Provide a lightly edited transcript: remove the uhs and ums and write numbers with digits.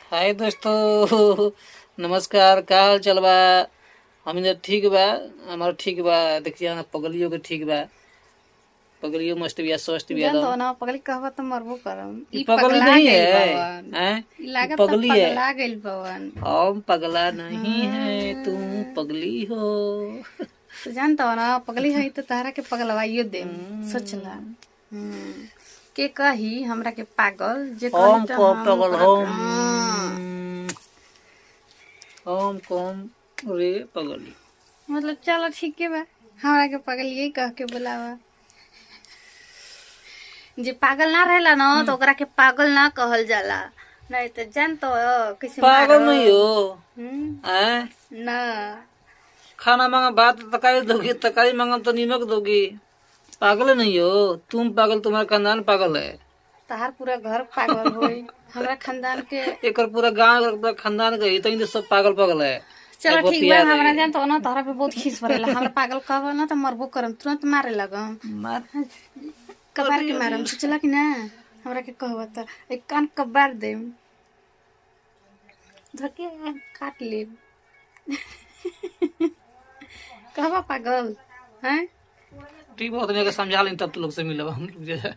हाय दोस्तों, नमस्कार। का हाल चाल बा? हम इधर ठीक बा, हमार ठीक बा। देखिए ना, पगलियो के ठीक बा। पगलियो मस्त बिया, स्वस्थ बिया। जान एकदम। तो ना पगली कहबा तो मरबो करम। ई ई पगली पगला नहीं गइल है। बावन। हैं? ई ई लागत पगली है। पगला गइल बावन। हम पगला नहीं है, तुम पगली हो। तो जान तो ना पगली है तो तहरा के पगलवाइयो देम, सोचला। के कही हमरा के पागल जे कही हम तो को हम पगल ओकरा हम। हाँ। हम कौन रे पगली? मतलब चलो ठीक है बा, हमरा के पगलिए कह के बुलावा। जे पागल ना रहेला ना तो ओकरा के पागल ना कहल जाला, नहीं तो जान तो कैसे पागल मारब। नहीं हो। हम्म, हैं? ना खाना मांगा भात तरकारी दोगी, तरकारी मांगा तो नीमक दोगी। पागल नहीं हो तुम, पागल तुम्हारा खानदान पागल है। तहार पूरा घर पागल होई, हमरा खानदान के। एक और पूरा गांव और पूरा खानदान के इतने तो सब पागल पागल है। चलो अब ठीक बा। बतिया हमरा रही। जान तो ना तोहरा पे बहुत खीस भरेला। हमरा पागल कहबा ना तो मरबो करम, तुरंत मारे लगम। मार कबार के मारम, सोचला कि ना हमरा के कहबा तो एक कान कबार देम, धके काट लेम। कहबा पागल हैं? ठीक बहुत, के समझा लें तब तो लोग से मिलब हम लोग जे है।